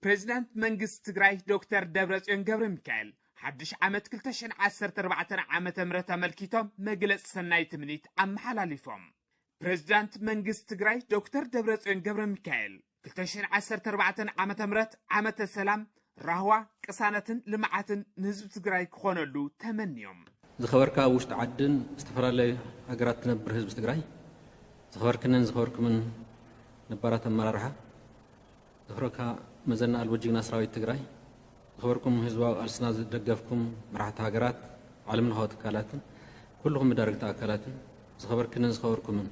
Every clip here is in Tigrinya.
ፕሬዚዳንት መንግስቲ ትግራይ ዶክተር ደብረጽዮን ገብረ ሚካኤል ሓድሽ ዓመት ክልተ ሽሕን ዓሰርተ ኣርባዕተን ዓመተ ምህረት ኣመልኪቶም መግለጺ ሰናይ ትምኒት ኣመሓላሊፎም። ፕሬዚዳንት መንግስቲ ትግራይ ዶክተር ደብረጽዮን ገብረ ሚካኤል ክልተ ሽሕን ዓሰርተ ኣርባዕተን ዓመተ ምህረት ዓመተ ሰላም፣ ራህዋ፣ ቅሳነትን ልምዓትን ንህዝቢ ትግራይ ክኾነሉ ተመንዮም። ዝኸበርካ ኣብ ውሽጢ ዓድን ዝተፈላለዩ ሃገራት ትነብር ህዝቢ ትግራይ፣ ዝኸበርክንን ዝኸበርኩምን ነባራት ኣመራርሓ፣ ዝኸበርካ መዘና ኣልቦ ጅግና ሰራዊት ትግራይ፣ ዝኸበርኩም ህዝባዊ ቃልስና ዝደገፍኩም መራሕቲ ሃገራት፣ ዓለም ለኻዊ ትካላትን ኩልኹም መዳርግቲ ኣካላትን፣ ዝኸበርክንን ዝኸበርኩምን፣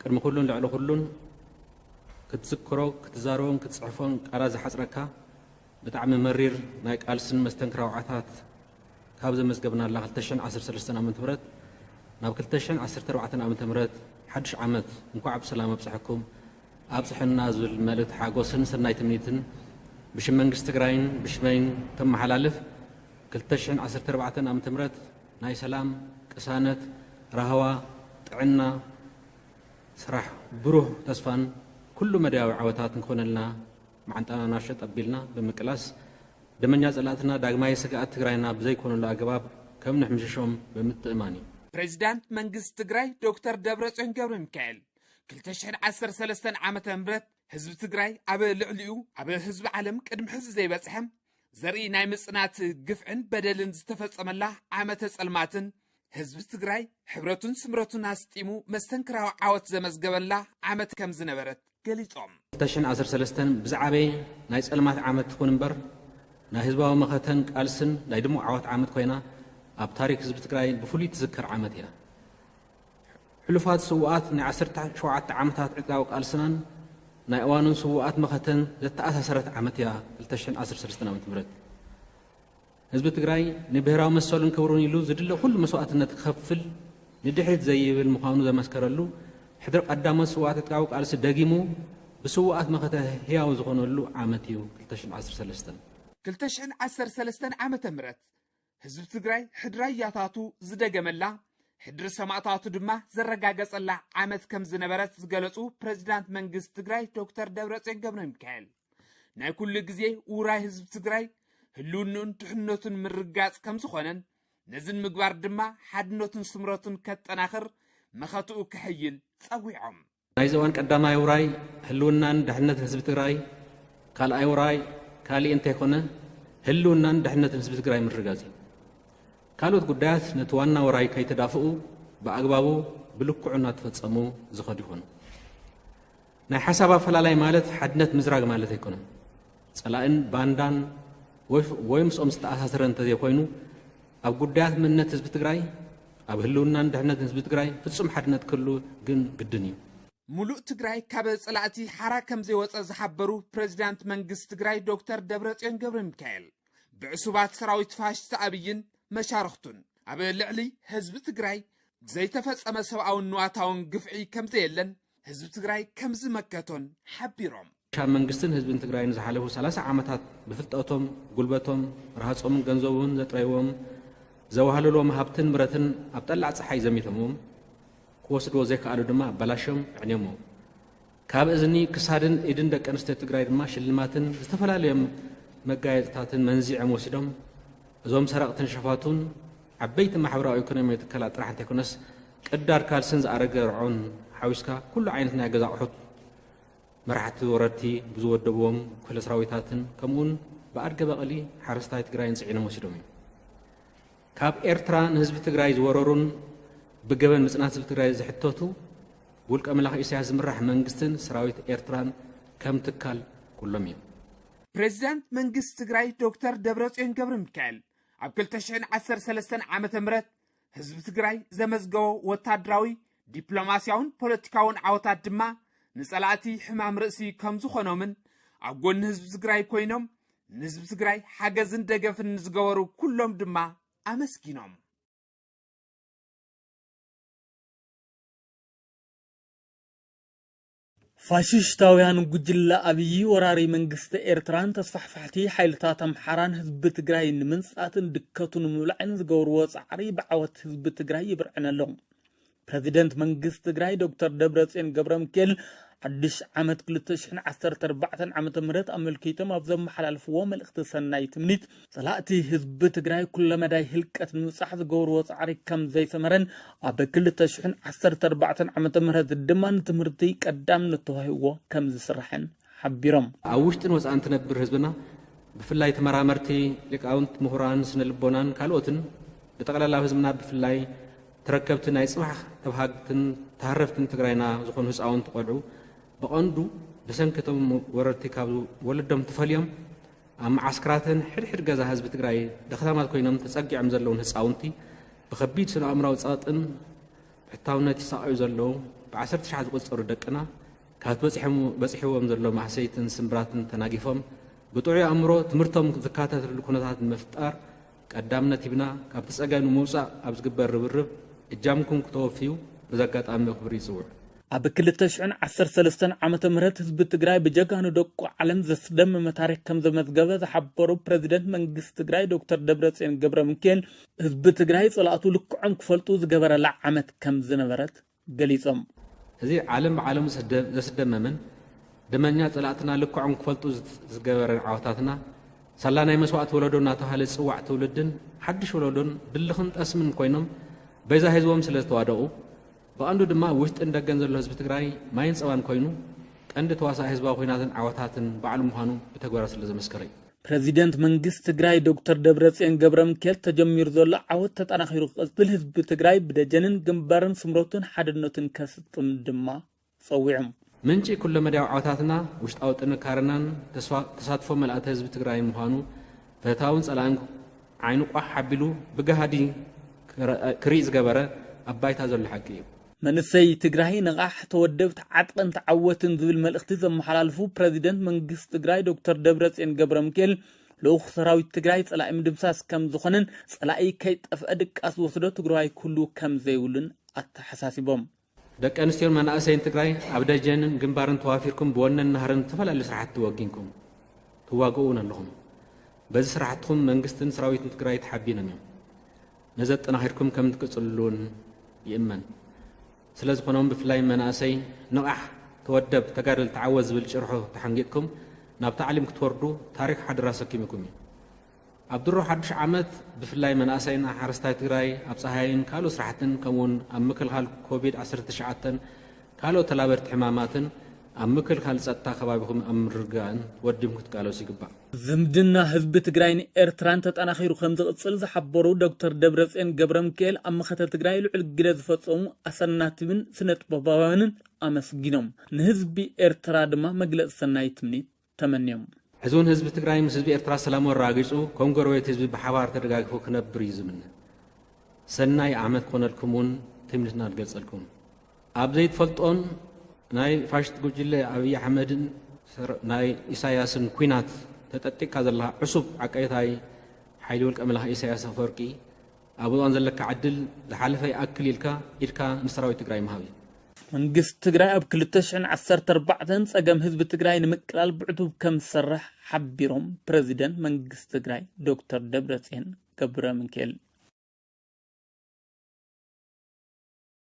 ቅድሚ ኩሉን ልዕሊ ኩሉን ክትዝክሮ፣ ክትዛረቦን ክትጽሕፎን ቃላት ዝሓጽረካ፣ ብጣዕሚ መሪር ናይ ቃልስን መስተንክራዊ ዓታት ካብ ዘመዝገብናላ ክልተ ሽሕን ዓሰርተ ሰለስተን ዓመተ ምህረት ናብ ክልተ ሽሕን ዓሰርተ ኣርባዕተን ዓመተ ምህረት ሓድሽ ዓመት እንኳዕ ብሰላም ኣብጽሐኩም ኣብጽሐና ዝብል መልእክቲ ሓጎስን ሰናይ ትምኒትን ብሽም መንግስቲ ትግራይን ብሽመይን ከመሓላልፍ፣ ክልተ ሽሕን ዓሰርተ ኣርባዕተን ዓመተ ምህረት ናይ ሰላም፣ ቅሳነት፣ ራህዋ፣ ጥዕና፣ ስራሕ፣ ብሩህ ተስፋን ኩሉ መዳያዊ ዓወታት ንክኾነልና መዓንጣና ናሸጥ ኣቢልና ብምቅላስ፣ ደመኛ ጸላእትና ዳግማይ ስግኣት ትግራይና ብዘይኮነሉ ኣገባብ ከም ንሕምሽሾም ብምትእማን እዩ። ፕሬዚዳንት መንግስቲ ትግራይ ዶክተር ደብረጽዮን ገብረ ሚካኤል ክልተ ሽሕን ዓሰርተ ሰለስተን ዓመተ ምህረት ህዝቢ ትግራይ ኣብ ልዕሊኡ ኣብ ህዝቢ ዓለም ቅድሚ ሕዚ ዘይበጽሐ ዘርኢ ናይ ምጽናት ግፍዕን በደልን ዝተፈጸመላ ዓመተ ጸልማትን ህዝቢ ትግራይ ሕብረቱን ስምረቱን ኣስጢሙ መስተንክራዊ ዓወት ዘመዝገበላ ዓመት ከም ዝነበረት ገሊጾም። ክልተ ሽሕን ዓሰርተ ሰለስተን ብዝዓበየ ናይ ጸልማት ዓመት ትኹን እምበር፣ ናይ ህዝባዊ መኸተን ቃልስን ናይ ድሙቕ ዓወት ዓመት ኮይና ኣብ ታሪክ ህዝቢ ትግራይ ብፍሉይ ትዝከር ዓመት እያ። ሕሉፋት ስውኣት ናይ ዓሰርተ ሸውዓተ ዓመታት ዕጥቃዊ ቃልስናን ናይ እዋኑን ስውኣት መኸተን ዘተኣሳሰረት ዓመት እያ ክልተ ሽሕን ዓሰርተ ሰለስተን ዓመተ ምህረት። ህዝቢ ትግራይ ንብሄራዊ መሰሉን ክብሩን ኢሉ ዝድለ ኩሉ መስዋእትነት ክኸፍል ንድሕሪት ዘይብል ምዃኑ ዘመስከረሉ ሕድሪ ቀዳሞት ስውኣት ዕጥቃዊ ቃልሲ ደጊሙ ብስውኣት መኸተ ህያው ዝኾነሉ ዓመት እዩ ክልተ ሽሕን ዓሰርተ ሰለስተን። ክልተ ሽሕን ዓሰርተ ሰለስተን ዓመተ ምህረት ህዝቢ ትግራይ ሕድሪ ኣያታቱ ዝደገመላ፣ ሕድሪ ሰማእታቱ ድማ ዘረጋገጸላ ዓመት ከም ዝነበረት ዝገለጹ ፕሬዚዳንት መንግስቲ ትግራይ ዶክተር ደብረጽዮን ገብረ ሚካኤል፣ ናይ ኩሉ ግዜ ውራይ ህዝቢ ትግራይ ህልውንኡን ድሕነቱን ምርጋጽ ከም ዝኾነን ነዚ ንምግባር ድማ ሓድነቱን ስምረቱን ከጠናኽር መኸትኡ ከሐይል ጸዊዖም። ናይዚ እዋን ቀዳማይ ውራይ ህልውናን ድሕነትን ህዝቢ ትግራይ፣ ካልኣይ ውራይ ካሊእ እንተይኮነ ህልውናን ድሕነትን ህዝቢ ትግራይ ምርጋጽ እዩ። ካልኦት ጉዳያት ነቲ ዋና ውራይ ከይተዳፍኡ ብኣግባቡ ብልክዑ እናተፈጸሙ ዝኸዱ ይኾኑ። ናይ ሓሳብ ኣፈላላይ ማለት ሓድነት ምዝራግ ማለት ኣይኮነን። ጸላእን ባንዳን ወይ ወይ ምስኦም ዝተኣሳሰረ እንተዘይኮይኑ ኣብ ጉዳያት መንነት ህዝቢ ትግራይ፣ ኣብ ህልውናን ድሕነትን ህዝቢ ትግራይ ፍጹም ሓድነት ክህሉ ግን ግድን እዩ። ሙሉእ ትግራይ ካብ ጸላእቲ ሓራ ከም ዘይወጸ ዝሓበሩ ፕሬዚዳንት መንግስቲ ትግራይ ዶክተር ደብረጽዮን ገብረ ሚካኤል፣ ብዕሱባት ሰራዊት ፋሽስት ኣብይን መሻርኽቱን ኣብ ልዕሊ ህዝቢ ትግራይ ዘይተፈጸመ ሰብኣውን ንዋታውን ግፍዒ ከም ዘየለን ህዝቢ ትግራይ ከም ዝመከቶን ሓቢሮም። ካብ መንግስትን ህዝብን ትግራይን ዝሓለፉ ሰላሳ ዓመታት ብፍልጠቶም፣ ጉልበቶም፣ ረሃጾምን ገንዘቦምን ዘጥረይዎም፣ ዘዋህለልዎም ሃብትን ንብረትን ኣብ ጠላዕ ጸሓይ ዘሚቶምዎም፣ ክወስድዎ ዘይከኣሉ ድማ ኣበላሽዮም ኣዕንዮምዎ። ካብ እዝኒ፣ ክሳድን ኢድን ደቂ ኣንስትዮ ትግራይ ድማ ሽልማትን ዝተፈላለዮም መጋየፅታትን መንዚዖም ወሲዶም። እዞም ሰረቕትን ሸፋቱን ዓበይቲ ማሕበራዊ ኢኮኖሚያዊ ትካላት ጥራሕ እንተይኮነስ ቅዳድ ካልስን ዝኣረገ ርዖን ሓዊስካ ኩሉ ዓይነት ናይ ገዛ ኣቑሑት መራሕቲ ወረድቲ ብዝወደብዎም ክፍለ ሰራዊታትን ከምኡውን ብኣድገ በቐሊ ሓረስታይ ትግራይን ፅዒኖም ወሲዶም እዮም። ካብ ኤርትራ ንህዝቢ ትግራይ ዝወረሩን ብገበን ምፅናት ህዝቢ ትግራይ ዝሕተቱ ብውልቀ መላኺ ኢሳያስ ዝምራሕ መንግስትን ሰራዊት ኤርትራን ከም ትካል ኩሎም እዮም። ፕሬዚዳንት መንግስቲ ትግራይ ዶክተር ደብረጽዮን ገብረ ሚካኤል ኣብ ክልተ ሽሕን ዓሰርተ ሰለስተን ዓመተ ምህረት ህዝቢ ትግራይ ዘመዝገቦ ወታደራዊ፣ ዲፕሎማስያውን ፖለቲካውን ዓወታት ድማ ንጸላእቲ ሕማም ርእሲ ከም ዝኾኖምን ኣብ ጎኒ ህዝቢ ትግራይ ኮይኖም ንህዝቢ ትግራይ ሓገዝን ደገፍን ንዝገበሩ ኩሎም ድማ ኣመስጊኖም። ፋሽሽታውያን ጉጅለ ኣብዪ ወራሪ መንግስቲ ኤርትራን ተስፋሕፋሕቲ ሓይልታት ኣምሓራን ህዝቢ ትግራይ ንምንጻትን ድከቱ ንምብላዕን ዝገብርዎ ጻዕሪ ብዓወት ህዝቢ ትግራይ ይብርዕን ኣሎ። ፕረዚደንት መንግስቲ ትግራይ ዶክተር ደብረጽዮን ገብረ ሚካኤል ሓድሽ ዓመት ክልተ ሽሕን ዓሰርተ ኣርባዕተን ዓመተ ምህረት ኣመልኪቶም ኣብ ዘመሓላልፍዎ መልእኽቲ ሰናይ ትምኒት፣ ጸላእቲ ህዝቢ ትግራይ ኩለመዳይ ህልቀት ንምብጻሕ ዝገብርዎ ጻዕሪ ከም ዘይሰመረን ኣብ ክልተ ሽሕን ዓሰርተ ኣርባዕተን ዓመተ ምህረት ድማ ንትምህርቲ ቀዳምነት ተዋሂብዎ ከም ዝስራሕን ሓቢሮም። ኣብ ውሽጥን ወጻእን ትነብር ህዝብና፣ ብፍላይ ተመራመርቲ፣ ሊቃውንት፣ ምሁራን፣ ስነ ልቦናን ካልኦትን፣ ብጠቕላላ ህዝብና ብፍላይ ተረከብቲ ናይ ጽባሕ ተብሃግትን ተሃረፍትን ትግራይና ዝኾኑ ህፃውንቲ ቆልዑ፣ ብቐንዱ ብሰንኪ እቶም ወረርቲ ካብ ወለዶም ተፈልዮም ኣብ መዓስከራትን ሕድሕድ ገዛ ህዝቢ ትግራይ ደኽታማት ኮይኖም ተጸጊዖም ዘለውን ህፃውንቲ፣ ብኸቢድ ስነ ኣእምራዊ ጸቕጥን ብሕታውነት ይሳቐዩ ዘለዉ ብዓሰርተ ሸሕ ዝቑጸሩ ደቅና፣ ካብቲ በጺሖም-፣ በጺሕዎም ዘሎ ማህሰይትን ስምብራትን ተናጊፎም፣ ብጥዑይ ኣእምሮ ትምህርቶም ዝከታተልሉ ኩነታት ንምፍጣር ቀዳምነት ሂብና፣ ካብቲ ጸገም ንምውጻእ ኣብ ዝግበር ርብርብ እጃምኩም ክተወፍዩ በዚ ኣጋጣሚ ብኽብሪ ይጽውዕ። ኣብ ክልተ ሽሕን ዓሰርተ ሰለስተን ዓመተ ምህረት ህዝቢ ትግራይ ብጀጋኑ ደቁ ዓለም ዘስደመመ ታሪኽ ከም ዘመዝገበ ዝሓበሩ ፕረዚደንት መንግስቲ ትግራይ ዶክተር ደብረጽዮን ገብረ ሚካኤል፣ ህዝቢ ትግራይ ጸላእቱ ልክዖም ክፈልጡ ዝገበረላ ዓመት ከም ዝነበረት ገሊጾም። እዚ ዓለም ብዓለሙ ዘስደ-፣ ዘስደመመን ደመኛ ጸላእትና ልክዖም ክፈልጡ ዝት-፣ ዝገበረ ዓወታትና፣ ሳላ ናይ መስዋእቲ ወለዶ እናተባህለ ዝጽዋዕ ትውልድን ሓድሽ ወለዶን ድልኽን ጠስምን ኮይኖም በይዛ ህዝቦም ስለ ዝተዋደቑ፣ ብቐንዱ ድማ ውሽጥን ደገን ዘሎ ህዝቢ ትግራይ ማይን ጸባን ኮይኑ፣ ቀንዲ ተዋሳኢ ህዝባዊ ኲናትን ዓወታትን ባዕሉ ምዃኑ ብተግባር ስለ ዘመስከረ እዩ። ፕረዚደንት መንግስቲ ትግራይ ዶክተር ደብረጽዮን ገብረ ሚካኤል፣ ተጀሚሩ ዘሎ ዓወት ተጠናኺሩ ክቕጽል ህዝቢ ትግራይ ብደጀንን ግንባርን ስምረቱን ሓድነቱን ከስጥም ድማ ጸዊዖም። ምንጪ ኩለመዳያዊ ዓወታትና ውሽጣዊ ጥንካረናን ተስፋ-፣ ተሳትፎ መላእተ ህዝቢ ትግራይ ምዃኑ ፈታውን ጸላእን ዓይኑ ቋሕ ኣቢሉ ብጋህዲ ክረ-፣ ክርኢ ዝገበረ ኣብ ባይታ ዘሎ ሓቂ እዩ። መንእሰይ ትግራይ ንቓሕ፣ ተወደብ፣ ተዓጥቕን ተዓወትን ዝብል መልእኽቲ ዘመሓላልፉ ፕረዚደንት መንግስቲ ትግራይ ዶክተር ደብረጽዮን ገብረ ሚካኤል፣ ልኡኽ ሰራዊት ትግራይ ጸላኢ ምድምሳስ ከም ዝኾነን ጸላኢ ከይጠፍአ ድቃስ ዝወስዶ ትግራዋይ ክህሉ ከም ዘይብሉን ኣተሓሳሲቦም። ደቂ ኣንስትዮን መናእሰይን ትግራይ ኣብ ደጀንን ግንባርን ተዋፊርኩም ብወነን ናህርን ዝተፈላለዩ ስራሕቲ ወጊንኩም ትዋግኡ እውን ኣለኹም። በዚ ስራሕትኹም መንግስትን ሰራዊትን ትግራይ ተሓቢኖም እዮም። ነዚ ኣጠናኺርኩም ከም ትቅጽልሉ እውን ይእመን። ስለ ዝኾነ እውን ብፍላይ መናእሰይ ንቓሕ፣ ተወደብ፣ ተጋደል፣ ተዓወት ዝብል ጭርሖ ተሓንጊጥኩም ናብ ታዕሊም ክትወርዱ ታሪኽ ሓደራ ኣሰኪሙኩም እዩ። ኣብ ድሮ ሓዱሽ ዓመት ብፍላይ መናእሰይና ሓረስታይ ትግራይ ኣብ ጸሃይን ካልኦት ስራሕትን ከምኡውን ኣብ ምክልኻል ኮቪድ ዓሰርተ ትሽዓተን ካልኦት ተላበድቲ ሕማማትን ኣብ ምክልኻል ጸጥታ ከባቢኹም ኣብ ምርግጋእን ወዲም ክትቃለሱ ይግባእ። ዝምድና ህዝቢ ትግራይን ኤርትራን ተጠናኺሩ ከም ዝቕጽል ዝሓበሩ ዶክተር ደብረጽዮን ገብረ ሚካኤል፣ ኣብ መኸተ ትግራይ ልዑል ግደ ዝፈጸሙ ኣሰናትብን ስነ ጥበባውያንን ኣመስጊኖም፣ ንህዝቢ ኤርትራ ድማ መግለጺ ሰናይ ትምኒት ተመንዮም። ሕዚ እውን ህዝቢ ትግራይ ምስ ህዝቢ ኤርትራ ሰላሙ ኣረጋጊጹ ከም ጎረቤት ህዝቢ ብሓባር ተደጋጊፉ ክነብር እዩ ዝምነ። ሰናይ ዓመት ክኾነልኩም እውን ትምኒትና ንገልጸልኩም። ኣብ ዘይትፈልጦን ናይ ፋሽስት ጉጅለ ኣብይ ኣሕመድን ሰር-፣ ናይ ኢሳያስን ኲናት ተጠጢቅካ ዘለኻ ዕሱብ ዓቀይታይ ሓይሊ ውልቀ መላኺ ኢሳያስ ኣፈወርቂ፣ ኣብ እዋን ዘለካ ዕድል ዝሓለፈ ይኣክል ኢልካ ኢድካ ንሰራዊት ትግራይ ምሃብ እዩ። መንግስቲ ትግራይ ኣብ ክልተ ሽሕን ዓሰርተ ኣርባዕተን ጸገም ህዝቢ ትግራይ ንምቅላል ብዕቱብ ከም ዝሰርሕ ሓቢሮም ፕረዚደንት መንግስቲ ትግራይ ዶክተር ደብረጽዮን ገብረ ሚካኤል።